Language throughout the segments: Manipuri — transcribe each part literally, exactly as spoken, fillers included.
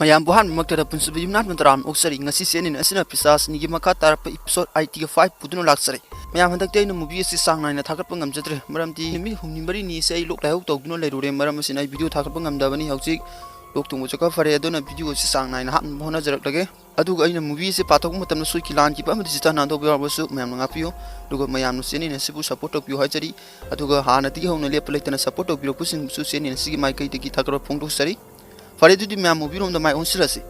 ꯃꯌꯥꯝꯕꯨ ꯑꯍꯥꯟꯕꯃꯛꯇꯗ ꯄꯨꯟꯁꯤꯕ ꯌꯨꯝꯅꯥꯝ ꯇꯔꯥꯝ ꯑꯣꯛꯆꯔꯤ꯫ ꯉꯁꯤ ꯆꯦꯅꯦꯜ ꯑꯁꯤꯅ ꯄꯤꯁꯥꯁ ꯑꯅꯤꯒꯤ ꯃꯈꯥ ꯇꯥꯔꯛꯄ episode ꯑꯥꯏꯠꯇꯤꯒ ꯐꯥꯏꯚ ꯄꯨꯗꯨꯅ ꯂꯥꯛꯆꯔꯤ꯫ ꯃꯌꯥꯝ, ꯍꯟꯗꯛꯇꯤ ꯑꯩꯅ movie ꯑꯁꯤ ꯆꯥꯡ ꯅꯥꯏꯅ ꯊꯥꯒꯠꯄ ꯉꯝꯖꯗ꯭ꯔꯦ, ꯃꯔꯝꯗꯤ ꯅꯨꯃꯤꯠ ꯍꯨꯝꯅꯤ ꯃꯔꯤꯅꯤ ꯑꯁꯤ ꯑꯩ ꯂꯣꯛ ꯂꯥꯏꯍꯧ ꯇꯧꯗꯨꯅ ꯂꯩꯔꯨꯔꯦ꯫ ꯃꯔꯝ ꯑꯁꯤꯅ ꯑꯩ video ꯊꯥꯒꯠꯄ ꯉꯝꯗꯕꯅꯤ꯫ ꯍꯧꯖꯤꯛ ꯂꯣꯛ ꯊꯨꯡꯕꯁꯨ ꯈꯔ ꯐꯔꯦ, ꯑꯗꯨꯅ video ꯑꯁꯤ ꯆꯥꯡ ꯅꯥꯏꯅ ꯍꯥꯞꯅꯕ ꯍꯣꯠꯅꯖꯔꯛꯂꯒꯦ꯫ ꯑꯗꯨꯒ ꯑꯩꯅ movie ꯑꯁꯤ ꯄꯥꯊꯣꯛꯄ ꯃꯇꯝꯗ ꯁꯣꯏꯈꯤ ꯂꯥꯟꯈꯤꯕ ꯑꯃꯗꯤ ꯆꯤꯠꯇ ꯅꯥꯟꯗꯧꯕ ꯌꯥꯎꯔꯕꯁꯨ ꯃꯌꯥꯝꯅ ꯉꯥꯛꯄꯤꯌꯨ꯫ ꯑꯗꯨꯒ ꯃꯌꯥꯝꯅ ꯆꯦꯅꯦꯜ ꯑꯁꯤꯕꯨ support ꯇꯧꯕꯤꯌꯨ ꯍꯥꯏꯖꯔꯤ꯫ ꯑꯗꯨꯒ ꯍꯥꯟꯅꯗꯒꯤ ꯍꯧꯅ ꯂꯦꯞꯄ ꯂꯩꯇꯅ support ꯇꯧꯕꯤꯔꯛꯄꯁꯤꯡꯕꯨꯁꯨ ꯆꯦꯅꯦꯜ ꯑꯁꯤꯒꯤ ꯃꯥꯏꯀꯩꯗꯒꯤ ꯊꯥꯒꯠꯄ ꯐꯣꯡꯗꯣꯛꯆꯔꯤ꯫ ꯐꯔꯦ, ꯑꯗꯨꯗꯤ ꯃꯌꯥꯝ movie ꯔꯣꯝꯗ ꯃꯥꯏ ꯑꯣꯟꯁꯤꯜꯂꯁꯤ꯫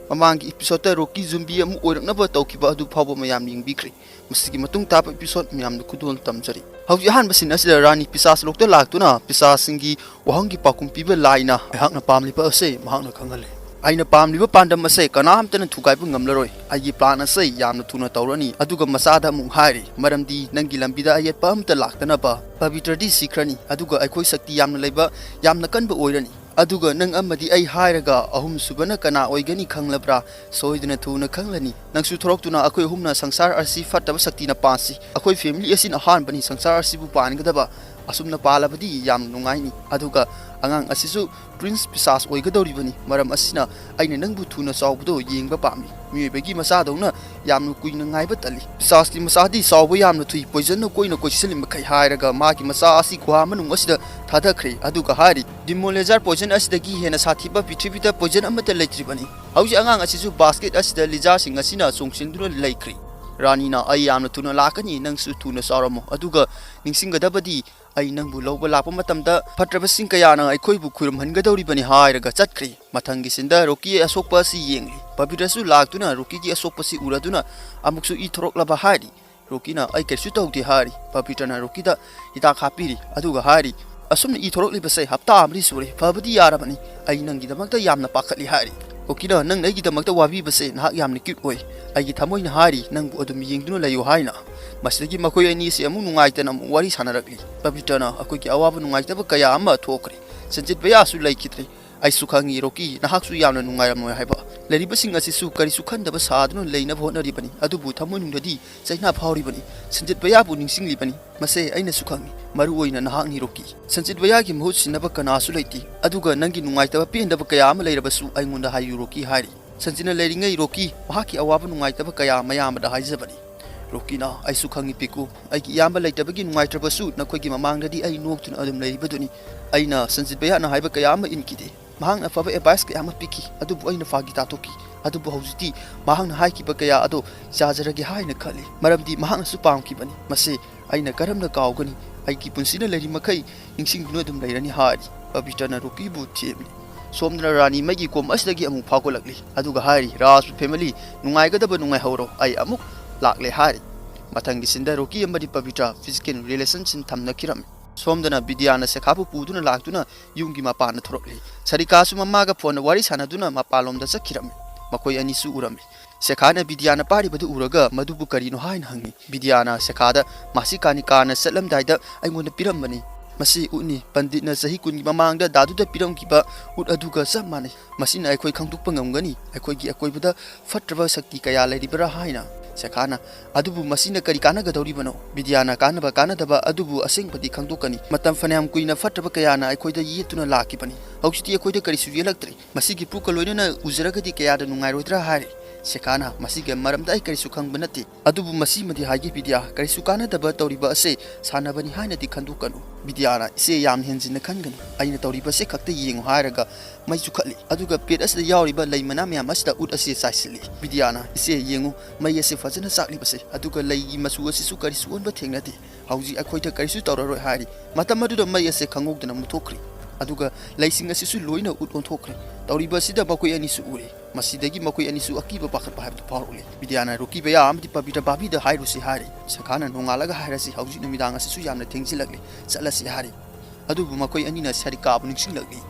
ꯃꯃꯥꯡꯒꯤ episode ꯇ ꯔꯣꯀꯤ ꯖꯨꯝꯕꯤ ꯑꯃ ꯑꯣꯏꯔꯛꯅꯕ ꯇꯧꯈꯤꯕ ꯑꯗꯨ ꯐꯥꯎꯕ ꯃꯌꯥꯝ ꯌꯦꯡꯕꯤꯈ꯭ꯔꯦ꯫ ꯃꯁꯤꯒꯤ ꯃꯇꯨꯡ ꯇꯥꯕ episode ꯃꯌꯥꯝꯗ ꯈꯨꯗꯣꯜ ꯇꯝꯖꯔꯤ꯫ ꯍꯧꯖꯤꯛ ꯑꯍꯥꯟꯕ scene ꯑꯁꯤꯗ ꯔꯥꯅꯤ ꯄꯤꯁꯥꯁ ꯂꯣꯛꯇ ꯂꯥꯛꯇꯨꯅ ꯄꯤꯁꯥꯁꯁꯤꯡꯒꯤ ꯋꯥꯍꯪꯒꯤ ꯄꯥꯎꯈꯨꯝ ꯄꯤꯕ ꯂꯥꯏꯅ ꯑꯩꯍꯥꯛꯅ ꯄꯥꯝꯂꯤꯕ ꯑꯁꯦ ꯃꯍꯥꯛꯅ ꯈꯪꯍꯜꯂꯤ꯫ ꯑꯩꯅ ꯄꯥꯝꯂꯤꯕ ꯄꯥꯟꯗꯝ ꯑꯁꯦ ꯀꯅꯥꯝꯇꯅ ꯊꯨꯒꯥꯏꯕ ꯉꯝꯂꯔꯣꯏ꯫ ꯑꯩꯒꯤ plan ꯑꯁꯦ ꯌꯥꯝꯅ ꯊꯨꯅ ꯇꯧꯔꯅꯤ, ꯑꯗꯨꯒ ꯃꯆꯥꯗ ꯑꯃꯨꯛ ꯍꯥꯏꯔꯤ, "ꯃꯔꯝꯗꯤ ꯅꯪꯒꯤ ꯂꯝꯕꯤꯗ ꯑꯌꯦꯠꯄ ꯑꯃꯠꯇ ꯂꯥꯛꯇꯅꯕ꯫ ꯄꯕꯤꯇ꯭ꯔꯗꯤ ꯁꯤꯈ꯭ꯔꯅꯤ, ꯑꯗꯨꯒ ꯑꯩꯈꯣꯏ ꯁꯛꯇꯤ ꯌꯥꯝꯅ ꯂꯩꯕ, ꯌꯥꯝꯅ ꯀꯟꯕ ꯑꯣꯏꯔꯅꯤ꯫ ꯑꯗꯨꯒ ꯅꯪ ꯑꯃꯗꯤ ꯑꯩ ꯍꯥꯏꯔꯒ ꯑꯍꯨꯝꯁꯨꯕꯅ ꯀꯅꯥ ꯑꯣꯏꯒꯅꯤ ꯈꯪꯂꯕ꯭ꯔꯥ? ꯁꯣꯏꯗꯅ ꯊꯨꯅ ꯈꯪꯂꯅꯤ꯫ ꯅꯪꯁꯨ ꯊꯣꯔꯛꯇꯨꯅ ꯑꯩꯈꯣꯏ ꯑꯍꯨꯝꯅ ꯁꯪꯁꯥꯔ ꯑꯁꯤ ꯐꯠꯇꯕ ꯁꯛꯇꯤꯅ ꯄꯥꯟꯁꯤ꯫ ꯑꯩꯈꯣꯏ family ꯑꯁꯤꯅ ꯑꯍꯥꯟꯕꯅꯤ ꯁꯪꯁꯥꯔ ꯑꯁꯤꯕꯨ ꯄꯥꯟꯒꯗꯕ꯫ ꯑꯁꯨꯝꯅ ꯄꯥꯜꯂꯕꯗꯤ ꯌꯥꯝ ꯅꯨꯡꯉꯥꯏꯅꯤ꯫ ꯑꯗꯨꯒ ꯑꯉꯥꯡ ꯑꯁꯤꯁꯨ Prince ꯄꯤꯁꯥꯁ ꯑꯣꯏꯒꯗꯧꯔꯤꯕꯅꯤ꯫ ꯃꯔꯝ ꯑꯁꯤꯅ ꯑꯩꯅ ꯅꯪꯕꯨ ꯊꯨꯅ ꯆꯥꯎꯕꯗꯣ ꯌꯦꯡꯕ ꯄꯥꯝꯃꯤ꯫ ꯃꯤꯑꯣꯏꯕꯒꯤ ꯃꯆꯥꯗꯧꯅ ꯌꯥꯝꯅ ꯀꯨꯏꯅ ꯉꯥꯏꯕ ꯇꯜꯂꯤ꯫ ꯄꯤꯁꯥꯁꯀꯤ ꯃꯆꯥꯗꯤ ꯆꯥꯎꯕ ꯌꯥꯝꯅ ꯊꯨꯏ, poison ꯅ ꯀꯣꯏꯅ ꯀꯣꯏꯁꯤꯜꯂꯤ ꯃꯈꯩ" ꯍꯥꯏꯔꯒ ꯃꯥꯒꯤ ꯃꯆꯥ ꯑꯁꯤ ꯒꯨꯍꯥ ꯃꯅꯨꯡ ꯑꯁꯤꯗ ꯊꯥꯗꯈ꯭ꯔꯦ꯫ ꯑꯗꯨꯒ ꯍꯥꯏꯔꯤ, "Demon Slayer poison ꯑꯁꯤꯗꯒꯤ ꯍꯦꯟꯅ ꯁꯥꯊꯤꯕ ꯄ꯭ꯔꯤꯊꯤꯕꯤꯗ poison ꯑꯃꯠꯇ ꯂꯩꯇ꯭ꯔꯤꯕꯅꯤ"꯫ ꯍꯧꯖꯤꯛ ꯑꯉꯥꯡ ꯑꯁꯤꯁꯨ basket ꯑꯁꯤꯗ lizard ꯁꯤꯡ ꯑꯁꯤꯅ ꯆꯣꯡꯁꯤꯟꯗꯨꯅ ꯂꯩꯈ꯭ꯔꯦ꯫ ꯔꯥꯅꯤꯅ, "ꯑꯩ ꯌꯥꯝꯅ ꯊꯨꯅ ꯂꯥꯛꯀꯅꯤ, ꯅꯪꯁꯨ ꯊꯨꯅ ꯆꯥꯎꯔꯝꯃꯣ꯫ ꯑꯗꯨꯒ ꯅꯤꯡꯁꯤꯡꯒꯗꯕꯗꯤ, ꯑꯩ ꯅꯪꯕꯨ ꯂꯧꯕ ꯂꯥꯛꯄ ꯃꯇꯝꯗ ꯐꯠꯇ꯭ꯔꯕꯁꯤꯡ ꯀꯌꯥꯅ ꯑꯩꯈꯣꯏꯕꯨ ꯈꯨꯔꯨꯝꯍꯟꯒꯗꯧꯔꯤꯕꯅꯤ" ꯍꯥꯏꯔꯒ ꯆꯠꯈ꯭ꯔꯦ꯫ ꯃꯊꯪꯒꯤ scene ꯗ ꯔꯣꯀꯤ ꯑꯁꯣꯛꯄ ꯑꯁꯤ ꯌꯦꯡꯂꯤ꯫ ꯄꯕꯤꯇ꯭ꯔꯁꯨ ꯂꯥꯛꯇꯨꯅ ꯔꯣꯀꯤꯒꯤ ꯑꯁꯣꯛꯄꯁꯤ ꯎꯔꯗꯨꯅ ꯑꯃꯨꯛꯁꯨ ꯏ ꯊꯣꯔꯛꯂꯕ ꯍꯥꯏꯔꯤ꯫ ꯔꯣꯀꯤꯅ, "ꯑꯩ ꯀꯩꯁꯨ ꯇꯧꯗꯦ" ꯍꯥꯏꯔꯤ꯫ ꯄꯕꯤꯇ꯭ꯔꯅ ꯔꯣꯀꯤꯗ ꯍꯤꯗꯥꯛ ꯍꯥꯞꯄꯤꯔꯤ, ꯑꯗꯨꯒ ꯍꯥꯏꯔꯤ, "ꯑꯁꯨꯝꯅ ꯏ ꯊꯣꯔꯛꯂꯤꯕꯁꯦ ꯍꯞꯇꯥ ꯑꯃꯗꯤ ꯁꯨꯔꯦ, ꯐꯕꯗꯤ ꯌꯥꯔꯕꯅꯤ꯫ ꯑꯩ ꯅꯪꯒꯤꯗꯃꯛꯇ ꯌꯥꯝꯅ ꯄꯥꯈꯠꯂꯤ" ꯍꯥꯏꯔꯤ꯫ ꯔꯣꯀꯤꯅ, "ꯅꯪꯅ ꯑꯩꯒꯤꯗꯃꯛꯇ ꯋꯥꯕꯤꯕꯁꯦ ꯅꯍꯥꯛ ꯌꯥꯝꯅ cute ꯑꯣꯏ꯫ ꯑꯩꯒꯤ ꯊꯃꯣꯏꯅ ꯍꯥꯏꯔꯤ ꯅꯪꯕꯨ ꯑꯗꯨꯝ ꯌꯦꯡꯗꯨꯅ ꯂꯩꯌꯨ" ꯍꯥꯏꯅ꯫ ꯃꯁꯤꯗꯒꯤ ꯃꯈꯣꯏ ꯑꯅꯤ ꯑꯁꯤ ꯑꯃꯨꯛ ꯅꯨꯡꯉꯥꯏꯇꯅ ꯑꯃꯨꯛ ꯋꯥꯔꯤ ꯁꯥꯟꯅꯔꯛꯂꯤ꯫ ꯄꯕꯤꯇ꯭ꯔꯅ, "ꯑꯩꯈꯣꯏꯒꯤ ꯑꯋꯥꯕ ꯅꯨꯡꯉꯥꯏꯇꯕ ꯀꯌꯥ ꯑꯃ ꯊꯣꯛꯈ꯭ꯔꯦ꯫ ꯁꯟꯖꯤꯠ ꯚꯩꯌꯥꯁꯨ ꯂꯩꯈꯤꯗ꯭ꯔꯦ꯫ "ꯑꯩꯁꯨ ꯈꯪꯏ, ꯔꯣꯀꯤ, ꯅꯍꯥꯛꯁꯨ ꯌꯥꯝꯅ ꯅꯨꯡꯉꯥꯏꯔꯝꯃꯣꯏ ꯍꯥꯏꯕ꯫ ꯂꯩꯔꯤꯕꯁꯤꯡ ꯑꯁꯤꯁꯨ ꯀꯔꯤꯁꯨ ꯈꯟꯗꯕ ꯁꯥꯗꯨꯅ ꯂꯩꯅꯕ ꯍꯣꯠꯅꯔꯤꯕꯅꯤ, ꯑꯗꯨꯕꯨ ꯊꯃꯣꯏꯅꯨꯡꯗꯗꯤ ꯆꯩꯅꯥ ꯐꯥꯎꯔꯤꯕꯅꯤ꯫ ꯁꯟꯖꯤꯠ ꯚꯩꯌꯥꯕꯨ ꯅꯤꯡꯁꯤꯡꯂꯤꯕꯅꯤ꯫ ꯃꯁꯦ ꯑꯩꯅꯁꯨ ꯈꯪꯏ, ꯃꯔꯨ ꯑꯣꯏꯅ ꯅꯍꯥꯛꯅꯤ, ꯔꯣꯀꯤ꯫ ꯁꯟꯖꯤꯠ ꯚꯩꯌꯥꯒꯤ ꯃꯍꯨꯠ ꯁꯤꯟꯅꯕ ꯀꯅꯥꯁꯨ ꯂꯩꯇꯦ꯫ ꯑꯗꯨꯒ ꯅꯪꯒꯤ ꯅꯨꯡꯉꯥꯏꯇꯕ ꯄꯦꯟꯗꯕ ꯀꯌꯥ ꯑꯃ ꯂꯩꯔꯕꯁꯨ ꯑꯩꯉꯣꯟꯗ ꯍꯥꯏꯌꯨ, ꯔꯣꯀꯤ" ꯍꯥꯏꯔꯤ꯫ ꯁꯟꯖꯤꯠꯅ ꯂꯩꯔꯤꯉꯩ ꯔꯣꯀꯤ ꯃꯍꯥꯛꯀꯤ ꯑꯋꯥꯕ ꯅꯨꯡꯉꯥꯏꯇꯕ ꯀꯌꯥ ꯃꯌꯥꯝ ꯑꯃꯗ ꯍꯥꯏꯖꯕꯅꯤ꯫ ꯔꯣꯀꯤꯅ, "ꯑꯩꯁꯨ ꯈꯪꯏ ꯄꯤꯀꯨ, ꯑꯩꯒꯤ ꯏꯌꯥꯝꯕ ꯂꯩꯇꯕꯒꯤ ꯅꯨꯡꯉꯥꯏꯇ꯭ꯔꯕꯁꯨ ꯅꯈꯣꯏꯒꯤ ꯃꯃꯥꯡꯗꯗꯤ ꯑꯩ ꯅꯣꯛꯇꯨꯅ ꯑꯗꯨꯝ ꯂꯩꯔꯤꯕꯗꯨꯅꯤ꯫ ꯑꯩꯅ ꯁꯟꯖꯤꯠ ꯚꯩꯌꯥꯅ ꯍꯥꯏꯕ ꯀꯌꯥ ꯑꯃ ꯏꯟꯈꯤꯗꯦ꯫ ꯃꯍꯥꯛꯅ ꯑꯐꯕ advice ꯀꯌꯥ ꯑꯃ ꯄꯤꯈꯤ, ꯑꯗꯨꯕꯨ ꯑꯩꯅ ꯐꯥꯒꯤ ꯇꯥꯊꯣꯛꯈꯤ꯫ ꯑꯗꯨꯕꯨ ꯍꯧꯖꯤꯛꯇꯤ ꯃꯍꯥꯛꯅ ꯍꯥꯏꯈꯤꯕ ꯀꯌꯥ ꯑꯗꯣ ꯌꯥꯖꯔꯒꯦ ꯍꯥꯏꯅ ꯈꯜꯂꯤ, ꯃꯔꯝꯗꯤ ꯃꯍꯥꯛꯅꯁꯨ ꯄꯥꯝꯈꯤꯕꯅꯤ꯫ ꯃꯁꯦ ꯑꯩꯅ ꯀꯔꯝꯅ ꯀꯥꯎꯒꯅꯤ? ꯑꯩꯒꯤ ꯄꯨꯟꯁꯤꯅ ꯂꯩꯔꯤ ꯃꯈꯩ ꯅꯤꯡꯁꯤꯡꯗꯨꯅ ꯑꯗꯨꯝ ꯂꯩꯔꯅꯤ" ꯍꯥꯏꯔꯤ꯫ ꯄꯕꯤꯇ꯭ꯔꯅ ꯔꯣꯀꯤꯕꯨ ꯊꯦꯝꯂꯤ꯫ ꯁꯣꯝꯗꯅ ꯔꯥꯅꯤ ꯃꯩꯒꯤ ꯀꯣꯝ ꯑꯁꯤꯗꯒꯤ ꯑꯃꯨꯛ ꯐꯥꯎꯒꯠꯂꯛꯂꯤ꯫ ꯑꯗꯨꯒ ꯍꯥꯏꯔꯤ, "ꯔꯥꯖꯄꯨ family, ꯅꯨꯡꯉꯥꯏꯒꯗꯕ ꯅꯨꯡꯉꯥꯏꯍꯧꯔꯣ, ꯑꯩ ꯑꯃꯨꯛ ꯂꯥꯛꯂꯦ" ꯍꯥꯏꯔꯤ꯫ ꯃꯊꯪꯒꯤ ꯁꯤꯟꯗ ꯔꯣꯀꯤ ꯑꯃꯗꯤ ꯄꯕꯤꯇ꯭ꯔ physical relationꯁꯤꯡ ꯊꯝꯅꯈꯤꯔꯝꯃꯤ꯫ ꯁꯣꯝꯗꯅ ꯕꯤꯗ꯭ꯌꯥꯅ ꯁꯦꯈꯥꯕꯨ ꯄꯨꯗꯨꯅ ꯂꯥꯛꯇꯨꯅ ꯌꯨꯝꯒꯤ ꯃꯄꯥꯟꯗ ꯊꯣꯔꯛꯂꯤ꯫ ꯁꯔꯤꯀꯥꯁꯨ ꯃꯃꯥꯒ ꯐꯣꯟꯗ ꯋꯥꯔꯤ ꯁꯥꯟꯅꯗꯨꯅ ꯃꯄꯥꯟꯂꯣꯝꯗ ꯆꯠꯈꯤꯔꯝꯃꯤ꯫ ꯃꯈꯣꯏ ꯑꯅꯤꯁꯨ ꯎꯔꯝꯃꯤ꯫ ꯁꯦꯈꯥꯅ ꯕꯤꯗ꯭ꯌꯥꯅ ꯄꯥꯏꯔꯤꯕꯗꯨ ꯎꯔꯒ ꯃꯗꯨꯕꯨ ꯀꯔꯤꯅꯣ ꯍꯥꯏꯅ ꯍꯪꯉꯤ꯫ ꯕꯤꯗ꯭ꯌꯥꯅ ꯁꯦꯈꯥꯗ, "ꯃꯥꯁꯤ ꯀꯥꯅꯤꯀꯥꯅ ꯆꯠꯂꯝꯗꯥꯏꯗ ꯑꯩꯉꯣꯟꯗ ꯄꯤꯔꯝꯕꯅꯤ꯫ ꯃꯁꯤ ꯎꯠꯅꯤ꯫ ꯄꯟꯗꯤꯠꯅ ꯆꯍꯤ ꯀꯨꯟꯒꯤ ꯃꯃꯥꯡꯗ ꯗꯥꯗꯨꯗ ꯄꯤꯔꯝꯈꯤꯕ ꯎꯠ ꯑꯗꯨꯒ ꯆꯞ ꯃꯥꯟꯅꯩ꯫ ꯃꯁꯤꯅ ꯑꯩꯈꯣꯏ ꯈꯪꯗꯣꯛꯄ ꯉꯝꯒꯅꯤ ꯑꯩꯈꯣꯏꯒꯤ ꯑꯀꯣꯏꯕꯗ ꯐꯠꯇ꯭ꯔꯕ ꯁꯛꯇꯤ ꯀꯌꯥ ꯂꯩꯔꯤꯕ꯭ꯔꯥ ꯍꯥꯏꯅ"꯫ ꯁꯦꯈꯥꯅ, "ꯑꯗꯨꯕꯨ ꯃꯁꯤꯅ ꯀꯔꯤ ꯀꯥꯟꯅꯒꯗꯧꯔꯤꯕꯅꯣ? ꯕꯤꯗ꯭ꯌꯥꯅ ꯀꯥꯟꯅꯕ ꯀꯥꯟꯅꯗꯕ ꯑꯗꯨꯕꯨ ꯑꯁꯦꯡꯕꯗꯤ ꯈꯪꯗꯣꯛꯀꯅꯤ꯫ ꯃꯇꯝ ꯐꯅꯌꯥꯝ ꯀꯨꯏꯅ ꯐꯠꯇ꯭ꯔꯕ ꯀꯌꯥꯅ ꯑꯩꯈꯣꯏꯗ ꯌꯦꯠꯇꯨꯅ ꯂꯥꯛꯈꯤꯕꯅꯤ꯫ ꯍꯧꯖꯤꯛꯇꯤ ꯑꯩꯈꯣꯏꯗ ꯀꯔꯤꯁꯨ ꯌꯦꯠꯂꯛꯇ꯭ꯔꯦ꯫ ꯃꯁꯤꯒꯤ proof ꯀ ꯂꯣꯏꯅꯅ ꯎꯖꯔꯒꯗꯤ ꯀꯌꯥꯗ ꯅꯨꯡꯉꯥꯏꯔꯣꯏꯗ꯭ꯔꯥ?" ꯍꯥꯏꯔꯦ꯫ ꯁꯦꯈꯥꯅ, "ꯃꯁꯤꯒꯤ ꯃꯔꯝꯗ ꯑꯩ ꯀꯔꯤꯁꯨ ꯈꯪꯕ ꯅꯠꯇꯦ꯫ ꯑꯗꯨꯕꯨ ꯃꯁꯤꯃꯗꯤ ꯍꯥꯏꯒꯦ ꯕꯤꯗ꯭ꯌꯥ, ꯀꯔꯤꯁꯨ ꯀꯥꯟꯅꯗꯕ ꯇꯧꯔꯤꯕ ꯑꯁꯦ ꯁꯥꯟꯅꯕꯅꯤ ꯍꯥꯏꯅꯗꯤ ꯈꯟꯗꯣꯛꯀꯅꯨ꯫" ꯕꯤꯗ꯭ꯌꯥꯅ, "ꯏꯆꯦ, ꯌꯥꯝꯅ ꯍꯦꯟꯖꯤꯟꯅ ꯈꯟꯒꯅꯨ꯫ ꯑꯩꯅ ꯇꯧꯔꯤꯕꯁꯦ ꯈꯛꯇ ꯌꯦꯡꯉꯨ" ꯍꯥꯏꯔꯒ ꯃꯩ ꯆꯨꯈꯠꯂꯤ꯫ ꯑꯗꯨꯒ plate ꯑꯁꯤꯗ ꯌꯥꯎꯔꯤꯕ ꯂꯩ ꯃꯅꯥ ꯃꯌꯥꯝ ꯑꯁꯤꯗ ꯎꯠ ꯑꯁꯤ ꯆꯥꯏꯁꯤꯜꯂꯤ꯫ ꯕꯤꯗ꯭ꯌꯥꯅ, "ꯏꯆꯦ, ꯌꯦꯡꯉꯨ, ꯃꯩ ꯑꯁꯤ ꯐꯖꯅ ꯆꯥꯛꯂꯤꯕꯁꯦ, ꯑꯗꯨꯒ ꯂꯩꯒꯤ ꯃꯆꯨ ꯑꯁꯤꯁꯨ ꯀꯔꯤꯁꯨ ꯑꯣꯟꯕ ꯊꯦꯡꯅꯗꯦ꯫ ꯍꯧꯖꯤꯛ ꯑꯩꯈꯣꯏꯗ ꯀꯔꯤꯁꯨ ꯇꯧꯔꯔꯣꯏ" ꯍꯥꯏꯔꯤ꯫ ꯃꯇꯝ ꯑꯗꯨꯗ ꯃꯩ ꯑꯁꯤ ꯈꯪꯍꯧꯗꯅ ꯃꯨꯠꯊꯣꯛꯈ꯭ꯔꯤ꯫ ꯑꯗꯨꯒ ꯂꯩꯁꯤꯡ ꯑꯁꯤꯁꯨ ꯂꯣꯏꯅ ꯎꯠ ꯑꯣꯟꯊꯣꯛꯈ꯭ꯔꯦ꯫ ꯇꯧꯔꯤꯕ ꯑꯁꯤꯗ ꯃꯈꯣꯏ ꯑꯅꯤꯁꯨ ꯎꯔꯦ꯫ ꯃꯁꯤꯗꯒꯤ ꯃꯈꯣꯏ ꯑꯅꯤꯁꯨ ꯑꯀꯤꯕ ꯄꯥꯈꯠꯄ ꯍꯥꯏꯕꯗꯨ ꯐꯥꯎꯔꯛꯂꯦ꯫ ꯕꯤꯗ꯭ꯌꯥꯅ ꯔꯣꯀꯤ ꯚꯩꯌꯥ ꯑꯃꯗꯤ ꯄꯕꯤꯇ꯭ꯔ ꯚꯥꯕꯤꯗ ꯍꯥꯏꯔꯨꯁꯤ ꯍꯥꯏꯔꯦ꯫ ꯁꯦꯈꯥꯅ, "ꯅꯣꯡꯉꯥꯜꯂꯒ ꯍꯥꯏꯔꯁꯤ, ꯍꯧꯖꯤꯛ ꯅꯨꯃꯤꯗꯥꯡ ꯑꯁꯤꯁꯨ ꯌꯥꯝꯅ ꯊꯦꯡꯖꯤꯜꯂꯛꯂꯦ, ꯆꯠꯂꯁꯤ" ꯍꯥꯏꯔꯦ꯫ ꯑꯗꯨꯕꯨ ꯃꯈꯣꯏ ꯑꯅꯤꯅ ꯁꯥꯔꯤꯀꯥꯕꯨ ꯅꯤꯡꯁꯤꯡꯂꯛꯂꯤ꯫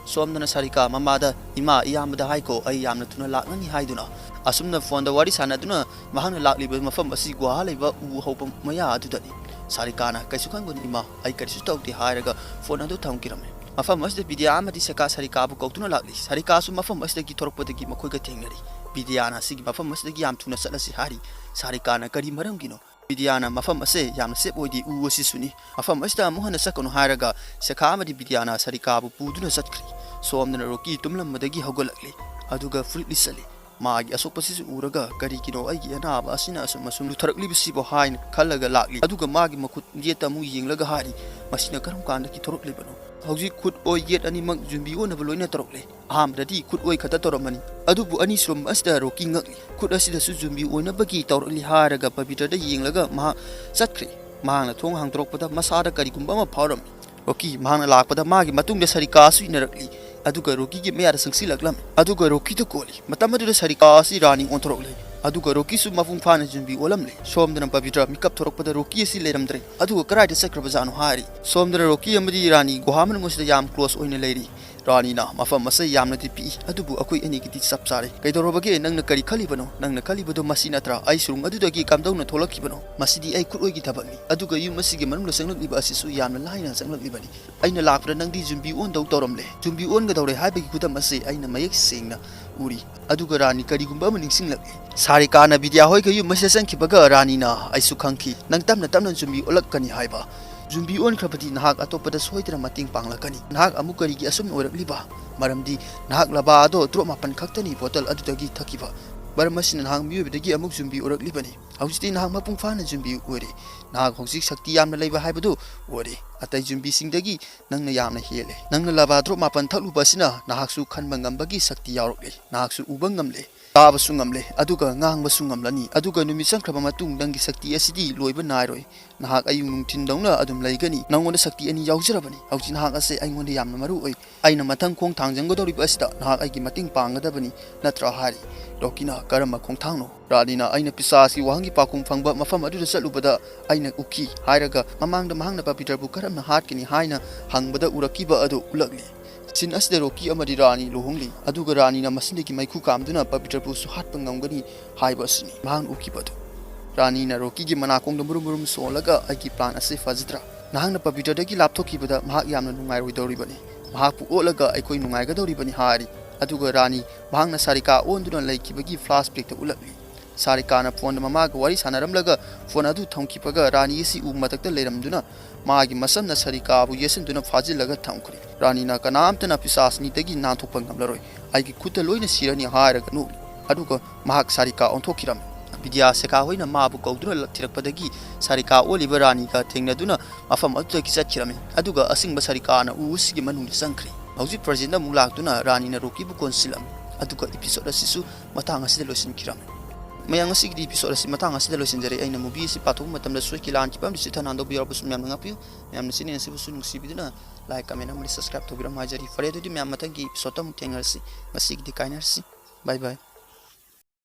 ꯁꯣꯝꯗꯅ ꯁꯥꯔꯤꯀꯥ ꯃꯃꯥꯗ, "ꯏꯃꯥ, ꯏꯌꯥꯝꯕꯗ ꯍꯥꯏꯈꯣ, ꯑꯩ ꯌꯥꯝꯅ ꯊꯨꯅ ꯂꯥꯛꯂꯅꯤ" ꯍꯥꯏꯗꯨꯅ꯫ ꯑꯁꯨꯝꯅ ꯐꯣꯟꯗ ꯋꯥꯔꯤ ꯁꯥꯟꯅꯗꯨꯅ ꯃꯍꯥꯛꯅ ꯂꯥꯛꯂꯤꯕ ꯃꯐꯝ ꯑꯁꯤ ꯒꯨꯍꯥ ꯂꯩꯕ ꯎ ꯍꯧꯕ ꯃꯌꯥ ꯑꯗꯨꯗꯅꯤ꯫ ꯁꯥꯔꯤꯀꯥꯅ, "ꯀꯩꯁꯨ ꯈꯟꯒꯅꯨ ꯏꯃꯥ, ꯑꯩ ꯀꯔꯤꯁꯨ ꯇꯧꯗꯦ" ꯍꯥꯏꯔꯒ ꯐꯣꯟ ꯑꯗꯨ ꯊꯝꯈꯤꯔꯝꯃꯤ꯫ ꯃꯐꯝ ꯑꯁꯤꯗ ꯕꯤꯗ꯭ꯌꯥ ꯑꯃꯗꯤ ꯁꯦꯈꯥ ꯁꯥꯔꯤꯀꯥꯕꯨ ꯀꯧꯗꯨꯅ ꯂꯥꯛꯂꯤ꯫ ꯁꯥꯔꯤꯀꯥꯁꯨ ꯃꯐꯝ ꯑꯁꯤꯗꯒꯤ ꯊꯣꯔꯛꯄꯗꯒꯤ ꯃꯈꯣꯏꯒ ꯊꯦꯡꯅꯔꯤ꯫ ꯕꯤꯗ꯭ꯌꯥꯅ ꯑꯁꯤꯒꯤ ꯃꯐꯝ ꯑꯁꯤꯗꯒꯤ ꯌꯥꯝ ꯊꯨꯅ ꯆꯠꯂꯁꯤ ꯍꯥꯏꯔꯤ꯫ ꯁꯥꯔꯤꯀꯥꯅ ꯀꯔꯤ ꯃꯔꯝꯒꯤꯅꯣ? ꯕꯤꯗ꯭ꯌꯥꯅ ꯃꯐꯝ ꯑꯁꯦ ꯌꯥꯝꯅ ꯁꯦꯞ ꯑꯣꯏꯗꯦ, ꯎ ꯑꯁꯤꯁꯨꯅꯤ꯫ ꯃꯐꯝ ꯑꯁꯤꯗ ꯑꯃꯨꯛ ꯍꯟꯅ ꯆꯠꯀꯅꯨ ꯍꯥꯏꯔꯒ ꯁꯦꯈꯥ ꯑꯃꯗꯤ ꯕꯤꯗ꯭ꯌꯥꯅ ꯁꯥꯔꯤꯀꯥꯕꯨ ꯄꯨꯗꯨꯅ ꯆꯠꯈ꯭ꯔꯤ꯫ ꯁꯣꯝꯗꯅ ꯔꯣꯀꯤ ꯇꯨꯝꯂꯝꯕꯗꯒꯤ ꯍꯧꯒꯠꯂꯛꯂꯤ, ꯑꯗꯨꯒ ꯐꯨꯔꯤꯠ ꯂꯤꯠꯁꯜꯂꯤ꯫ ꯃꯥꯒꯤ ꯑꯁꯣꯛꯄꯁꯤꯁꯨ ꯎꯔꯒ, "ꯀꯔꯤꯒꯤꯅꯣ ꯑꯩꯒꯤ ꯑꯅꯥꯕ ꯑꯁꯤꯅ ꯑꯁꯨꯝ ꯑꯁꯨꯝ ꯂꯨꯊꯔꯛꯂꯤꯕꯁꯤꯕꯣ?" ꯍꯥꯏꯅ ꯈꯜꯂꯒ ꯂꯥꯛꯂꯤ꯫ ꯑꯗꯨꯒ ꯃꯥꯒꯤ ꯃꯈꯨꯠ ꯌꯦꯠꯇ ꯑꯃꯨꯛ ꯌꯦꯡꯂꯒ ꯍꯥꯏꯔꯤ, "ꯃꯁꯤꯅ ꯀꯔꯝ ꯀꯥꯟꯗꯒꯤ ꯊꯣꯔꯛꯂꯤꯕꯅꯣ? ꯍꯧꯖꯤꯛ ꯈꯨꯠ ꯑꯣꯏ ꯌꯦꯠ ꯑꯅꯤꯃꯛ ꯖꯨꯝꯕꯤ ꯑꯣꯟꯅꯕ ꯂꯣꯏꯅ ꯇꯧꯔꯛꯂꯦ꯫ ꯑꯍꯥꯟꯕꯗꯗꯤ ꯈꯨꯠ ꯑꯣꯏ ꯈꯛꯇ ꯇꯧꯔꯝꯕꯅꯤ, ꯑꯗꯨꯕꯨ ꯑꯅꯤꯁꯨꯔꯝ ꯑꯁꯤꯗ ꯔꯣꯀꯤ ꯉꯛꯂꯤ꯫ ꯈꯨꯠ ꯑꯁꯤꯗꯁꯨ ꯖꯨꯝꯕꯤ ꯑꯣꯏꯅꯕꯒꯤ ꯇꯧꯔꯛꯂꯤ" ꯍꯥꯏꯔꯒ ꯄꯕꯤꯇ꯭ꯔꯗ ꯌꯦꯡꯂꯒ ꯃꯍꯥꯛ ꯆꯠꯈ꯭ꯔꯦ꯫ ꯃꯍꯥꯛꯅ ꯊꯣꯡ ꯍꯥꯡꯗꯣꯔꯛꯄꯗ ꯃꯁꯥꯗ ꯀꯔꯤꯒꯨꯝꯕ ꯑꯃ ꯐꯥꯎꯔꯝꯃꯤ꯫ ꯔꯣꯀꯤ ꯃꯍꯥꯛꯅ ꯂꯥꯛꯄꯗ ꯃꯥꯒꯤ ꯃꯇꯨꯡꯗ ꯁꯥꯔꯤꯀꯥꯁꯨ ꯏꯟꯅꯔꯛꯂꯤ꯫ ꯑꯗꯨꯒ ꯔꯣꯀꯤꯒꯤ ꯃꯌꯥꯗ ꯆꯪꯁꯤꯜꯂꯛꯂꯝꯃꯤ꯫ ꯑꯗꯨꯒ ꯔꯣꯀꯤꯗꯨ ꯀꯣꯜꯂꯤ꯫ ꯃꯇꯝ ꯑꯗꯨꯗ ꯁꯥꯔꯤꯀꯥ ꯑꯁꯤ ꯔꯥꯅꯤ ꯑꯣꯟꯊꯣꯔꯛꯂꯦ꯫ ꯑꯗꯨꯒ ꯔꯣꯀꯤꯁꯨ ꯃꯄꯨꯡ ꯐꯥꯅ ꯖꯨꯝꯕꯤ ꯑꯣꯜꯂꯝꯂꯦ꯫ ꯁꯣꯝꯗꯅ ꯄꯕꯤꯇ꯭ꯔ ꯃꯤꯀꯞ ꯊꯣꯔꯛꯄꯗ ꯔꯣꯀꯤ ꯑꯁꯤ ꯂꯩꯔꯝꯗ꯭ꯔꯦ꯫ ꯑꯗꯨꯒ ꯀꯗꯥꯏꯗ ꯆꯠꯈ꯭ꯔꯕꯖꯥꯠꯅꯣ ꯍꯥꯏꯔꯤ꯫ ꯁꯣꯝꯗꯅ ꯔꯣꯀꯤ ꯑꯃꯗꯤ ꯔꯥꯅꯤ ꯒꯨꯍꯥ ꯃꯅꯨꯡ ꯑꯁꯤꯗ ꯌꯥꯝ ꯀ꯭ꯂꯣꯁ ꯑꯣꯏꯅ ꯂꯩꯔꯤ꯫ ꯔꯥꯅꯤꯅ, "ꯃꯐꯝ ꯑꯁꯦ ꯌꯥꯝꯅꯗꯤ ꯄꯤꯛꯏ, ꯑꯗꯨꯕꯨ ꯑꯩꯈꯣꯏ ꯑꯅꯤꯒꯤꯗꯤ ꯆꯞ ꯆꯥꯔꯦ꯫ ꯀꯩꯗꯧꯔꯕꯒꯦ? ꯅꯪꯅ ꯀꯔꯤ ꯈꯜꯂꯤꯕꯅꯣ? ꯅꯪꯅ ꯈꯜꯂꯤꯕꯗꯣ ꯃꯁꯤ ꯅꯠꯇ꯭ꯔꯥ? ꯑꯩ ꯁꯨꯔꯨꯡ ꯑꯗꯨꯗꯒꯤ ꯀꯝꯗꯧꯅ ꯊꯣꯛꯂꯛꯈꯤꯕꯅꯣ? ꯃꯁꯤꯗꯤ ꯑꯩ ꯈꯨꯠꯑꯣꯏꯒꯤ ꯊꯕꯛꯅꯤ꯫ ꯑꯗꯨꯒ ꯌꯨꯝ ꯑꯁꯤꯒꯤ ꯃꯅꯨꯡꯗ ꯆꯪꯂꯛꯂꯤꯕ ꯑꯁꯤꯁꯨ ꯌꯥꯝꯅ ꯂꯥꯏꯅ ꯆꯪꯂꯛꯂꯤꯕꯅꯤ꯫ ꯑꯩꯅ ꯂꯥꯛꯄꯗ ꯅꯪꯗꯤ ꯖꯨꯝꯕꯤ ꯑꯣꯟꯗꯧ ꯇꯧꯔꯝꯂꯦ꯫ ꯖꯨꯝꯕꯤ ꯑꯣꯟꯒꯗꯧꯔꯦ ꯍꯥꯏꯕꯒꯤ ꯈꯨꯗꯝ ꯑꯁꯤ ꯑꯩꯅ ꯃꯌꯦꯛ ꯁꯦꯡꯅ ꯎꯔꯤ꯫ ꯑꯗꯨꯒ ꯔꯥꯅꯤ ꯀꯔꯤꯒꯨꯝꯕ ꯑꯃ ꯅꯤꯡꯁꯤꯡꯂꯛꯂꯦ꯫ ꯁꯥꯔꯤꯀꯥꯅ ꯕꯤꯗ꯭ꯌꯥ ꯍꯣꯏꯒ ꯌꯨꯝ ꯑꯁꯤꯗ ꯆꯪꯈꯤꯕꯒ ꯔꯥꯅꯤꯅ, "ꯑꯩꯁꯨ ꯈꯪꯈꯤ, ꯅꯪ ꯇꯞꯅ ꯇꯞꯅ ꯖꯨꯝꯕꯤ ꯑꯣꯜꯂꯛꯀꯅꯤ ꯍꯥꯏꯕ꯫ ꯖꯨꯝꯕꯤ ꯑꯣꯟꯈ꯭ꯔꯕꯗꯤ ꯅꯍꯥꯛ ꯑꯇꯣꯞꯄꯗ ꯁꯣꯏꯗꯅ ꯃꯇꯦꯡ ꯄꯥꯡꯂꯛꯀꯅꯤ꯫ ꯅꯍꯥꯛ ꯑꯃꯨꯛ ꯀꯔꯤꯒꯤ ꯑꯁꯨꯝꯅ ꯑꯣꯏꯔꯛꯂꯤꯕ? ꯃꯔꯝꯗꯤ ꯅꯍꯥꯛ ꯂꯕꯥ ꯑꯗꯣ ꯗ꯭ꯔꯣꯞ ꯃꯥꯄꯟ ꯈꯛꯇꯅꯤ ꯕꯣꯇꯜ ꯑꯗꯨꯗꯒꯤ ꯊꯛꯈꯤꯕ꯫ ꯃꯔꯝ ꯑꯁꯤꯅ ꯅꯍꯥꯛ ꯃꯤꯑꯣꯏꯕꯗꯒꯤ ꯑꯃꯨꯛ ꯖꯨꯝꯕꯤ ꯑꯣꯏꯔꯛꯂꯤꯕꯅꯤ꯫ ꯍꯧꯖꯤꯛꯇꯤ ꯅꯍꯥꯛ ꯃꯄꯨꯡ ꯐꯥꯅ ꯖꯨꯝꯕꯤ ꯑꯣꯏꯔꯦ꯫ ꯅꯍꯥꯛ ꯍꯧꯖꯤꯛ ꯁꯛꯇꯤ ꯌꯥꯝꯅ ꯂꯩꯕ ꯍꯥꯏꯕꯗꯨ ꯑꯣꯏꯔꯦ꯫ ꯑꯇꯩ ꯖꯨꯝꯕꯤꯁꯤꯡꯗꯒꯤ ꯅꯪꯅ ꯌꯥꯝꯅ ꯍꯦꯜꯂꯦ꯫ ꯅꯪꯅ ꯂꯕꯥ ꯗ꯭ꯔꯣꯞ ꯃꯥꯄꯟ ꯊꯛꯂꯨꯕ ꯑꯁꯤꯅ ꯅꯍꯥꯛꯁꯨ ꯈꯟꯕ ꯉꯝꯕꯒꯤ ꯁꯛꯇꯤ ꯌꯥꯎꯔꯛꯂꯦ꯫ ꯅꯍꯥꯛꯁꯨ ꯎꯕ ꯉꯝꯂꯦ, ꯇꯥꯕꯁꯨ ꯉꯝꯂꯦ, ꯑꯗꯨꯒ ꯉꯥꯡꯕꯁꯨ ꯉꯝꯂꯅꯤ꯫ ꯑꯗꯨꯒ ꯅꯨꯃꯤꯠ ꯆꯪꯈ꯭ꯔꯕ ꯃꯇꯨꯡ ꯅꯪꯒꯤ ꯁꯛꯇꯤ ꯑꯁꯤꯗꯤ ꯂꯣꯏꯕ ꯅꯥꯏꯔꯣꯏ꯫ ꯅꯍꯥꯛ ꯑꯌꯨꯛ ꯅꯨꯡꯊꯤꯟꯗꯧꯅ ꯑꯗꯨꯝ ꯂꯩꯒꯅꯤ꯫ ꯅꯪꯉꯣꯟꯗ ꯁꯛꯇꯤ ꯑꯅꯤ ꯌꯥꯎꯖꯔꯕꯅꯤ꯫ ꯍꯧꯖꯤꯛ ꯅꯍꯥꯛ ꯑꯁꯦ ꯑꯩꯉꯣꯟꯗ ꯌꯥꯝꯅ ꯃꯔꯨ ꯑꯣꯏ꯫ ꯑꯩꯅ ꯃꯊꯪ ꯈꯣꯡ ꯊꯥꯡꯖꯟꯒꯗꯧꯔꯤꯕ ꯑꯁꯤꯗ ꯅꯍꯥꯛ ꯑꯩꯒꯤ ꯃꯇꯦꯡ ꯄꯥꯡꯒꯗꯕꯅꯤ, ꯅꯠꯇ꯭ꯔꯥ?" ꯍꯥꯏꯔꯤ꯫ ꯔꯣꯀꯤꯅ, "ꯀꯔꯝꯕ ꯈꯣꯡꯊꯥꯡꯅꯣ?" ꯔꯥꯅꯤꯅ, "ꯑꯩꯅ ꯄꯤꯁꯥꯁꯀꯤ ꯋꯥꯍꯪꯒꯤ ꯄꯥꯎꯈꯨꯝ ꯐꯪꯕ ꯃꯐꯝ ꯑꯗꯨꯗ ꯆꯠꯂꯨꯕꯗ ꯑꯩꯅ ꯎꯈꯤ" ꯍꯥꯏꯔꯒ ꯃꯃꯥꯡꯗ ꯃꯍꯥꯛꯅ ꯄꯕꯤꯇ꯭ꯔꯕꯨ ꯀꯔꯝꯅ ꯍꯥꯠꯀꯅꯤ ꯍꯥꯏꯅ ꯍꯪꯕꯗ ꯎꯔꯛꯈꯤꯕ ꯑꯗꯨ ꯎꯠꯂꯛꯂꯤ꯫ ꯁꯤꯟ ꯑꯁꯤꯗ ꯔꯣꯀꯤ ꯑꯃꯗꯤ ꯔꯥꯅꯤ ꯂꯨꯍꯣꯡꯂꯤ, ꯑꯗꯨꯒ ꯔꯥꯅꯤꯅ ꯃꯁꯤꯗꯒꯤ ꯃꯩꯈꯨ ꯀꯥꯝꯗꯨꯅ ꯄꯕꯤꯇ꯭ꯔꯕꯨꯁꯨ ꯍꯥꯠꯄ ꯉꯝꯒꯅꯤ ꯍꯥꯏꯕ ꯑꯁꯤꯅꯤ ꯃꯍꯥꯛꯅ ꯎꯈꯤꯕ ꯑꯗꯨ꯫ ꯔꯥꯅꯤꯅ ꯔꯣꯀꯤꯒꯤ ꯃꯅꯥꯀꯣꯡꯗ ꯃꯨꯔꯨꯝ ꯃꯨꯔꯨꯝ ꯁꯣꯜꯂꯒ, "ꯑꯩꯒꯤ ꯄ꯭ꯂꯥꯟ ꯑꯁꯤ ꯐꯖꯗ꯭ꯔꯥ? "ꯅꯍꯥꯛꯅ ꯄꯕꯤꯇ꯭ꯔꯗꯒꯤ ꯂꯥꯞꯊꯣꯛꯈꯤꯕꯗ ꯃꯍꯥꯛ ꯌꯥꯝꯅ ꯅꯨꯡꯉꯥꯏꯔꯣꯏꯗꯧꯔꯤꯕꯅꯤ꯫ ꯃꯍꯥꯛꯄꯨ ꯑꯣꯠꯂꯒ ꯑꯩꯈꯣꯏ ꯅꯨꯡꯉꯥꯏꯒꯗꯧꯔꯤꯕꯅꯤ" ꯍꯥꯏꯔꯤ꯫ ꯑꯗꯨꯒ ꯔꯥꯅꯤ ꯃꯍꯥꯛꯅ ꯁꯥꯔꯤꯀꯥ ꯑꯣꯟꯗꯨꯅ ꯂꯩꯈꯤꯕꯒꯤ flashbackꯇ ꯎꯠꯂꯛꯂꯤ꯫ ꯁꯥꯔꯤꯀꯥꯅ ꯐꯣꯟꯗ ꯃꯃꯥꯒ ꯋꯥꯔꯤ ꯁꯥꯟꯅꯔꯝꯂꯒ ꯐꯣꯟ ꯑꯗꯨ ꯊꯝꯈꯤꯕꯒ ꯔꯥꯅꯤ ꯑꯁꯤ ꯎ ꯃꯊꯛꯇ ꯂꯩꯔꯝꯗꯨꯅ ꯃꯥꯒꯤ ꯃꯁꯝꯅ ꯁꯥꯔꯤꯀꯥꯕꯨ ꯌꯦꯠꯁꯤꯟꯗꯨꯅ ꯐꯥꯖꯤꯜꯂꯒ ꯊꯝꯈ꯭ꯔꯦ꯫ ꯔꯥꯅꯤꯅ ꯀꯅꯥꯝꯇꯅ ꯄꯤꯁꯥꯁꯅꯤꯗꯒꯤ ꯅꯥꯟꯊꯣꯛꯄ ꯉꯝꯂꯔꯣꯏ, ꯑꯩꯒꯤ ꯈꯨꯠꯇ ꯂꯣꯏꯅ ꯁꯤꯔꯅꯤ ꯍꯥꯏꯔꯒ ꯅꯣꯛꯂꯤ꯫ ꯑꯗꯨꯒ ꯃꯍꯥꯛ ꯁꯥꯔꯤꯀꯥ ꯑꯣꯟꯊꯣꯛꯈꯤꯔꯝꯃꯤ꯫ ꯕꯤꯗ꯭ꯌꯥ ꯁꯦꯈꯥ ꯍꯣꯏꯅ ꯃꯥꯕꯨ ꯀꯧꯗꯨꯅ ꯊꯤꯔꯛꯄꯗꯒꯤ ꯁꯥꯔꯤꯀꯥ ꯑꯣꯜꯂꯤꯕ ꯔꯥꯅꯤꯒ ꯊꯦꯡꯅꯗꯨꯅ ꯃꯐꯝ ꯑꯗꯨꯗꯒꯤ ꯆꯠꯈꯤꯔꯝꯃꯤ꯫ ꯑꯗꯨꯒ ꯑꯁꯤꯡꯕ ꯁꯥꯔꯤꯀꯥꯅ ꯎ ꯑꯁꯤꯒꯤ ꯃꯅꯨꯡꯗ ꯆꯪꯈ꯭ꯔꯦ꯫ ꯍꯧꯖꯤꯛ presentꯗ ꯑꯃꯨꯛ ꯂꯥꯛꯇꯨꯅ ꯔꯥꯅꯤꯅ ꯔꯣꯀꯤꯕꯨ ꯀꯣꯟꯁꯤꯜꯂꯝꯃꯤ꯫ ꯑꯗꯨꯒ episode ꯑꯁꯤꯁꯨ ꯃꯇꯥꯡ ꯑꯁꯤꯗ ꯂꯣꯏꯁꯤꯟꯈꯤꯔꯝꯃꯤ꯫ ꯃꯌꯥꯝ, ꯉꯁꯤꯒꯤꯗꯤ episode ꯑꯁꯤ ꯃꯇꯥꯡ ꯑꯁꯤꯗ ꯂꯣꯏꯁꯤꯟꯖꯔꯦ꯫ ꯑꯩꯅ movie ꯑꯁꯤ ꯄꯥꯊꯣꯛꯄ ꯃꯇꯝꯗ ꯁꯣꯏꯈꯤ ꯂꯥꯟꯈꯤꯕ ꯑꯃꯗꯤ ꯆꯤꯠꯊ ꯅꯥꯟꯗꯧꯕ ꯌꯥꯎꯔꯕꯁꯨ ꯃꯌꯥꯝꯅ ꯉꯥꯛꯄꯤꯌꯨ꯫ ꯃꯌꯥꯝꯅ channel ꯑꯁꯤꯕꯨꯁꯨ ꯅꯨꯡꯁꯤꯕꯤꯗꯨꯅ like, comment ꯑꯃꯗꯤ subscribe ꯇꯧꯕꯤꯔꯝꯃꯨ ꯍꯥꯏꯖꯔꯤ꯫ ꯐꯔꯦ, ꯑꯗꯨꯗꯤ ꯃꯌꯥꯝ, ꯃꯊꯪꯒꯤ episodeꯇ ꯑꯃꯨꯛ ꯊꯦꯡꯅꯔꯁꯤ꯫ ꯉꯁꯤꯒꯤꯗꯤ ꯀꯥꯏꯅꯔꯁꯤ꯫ Bye bye꯫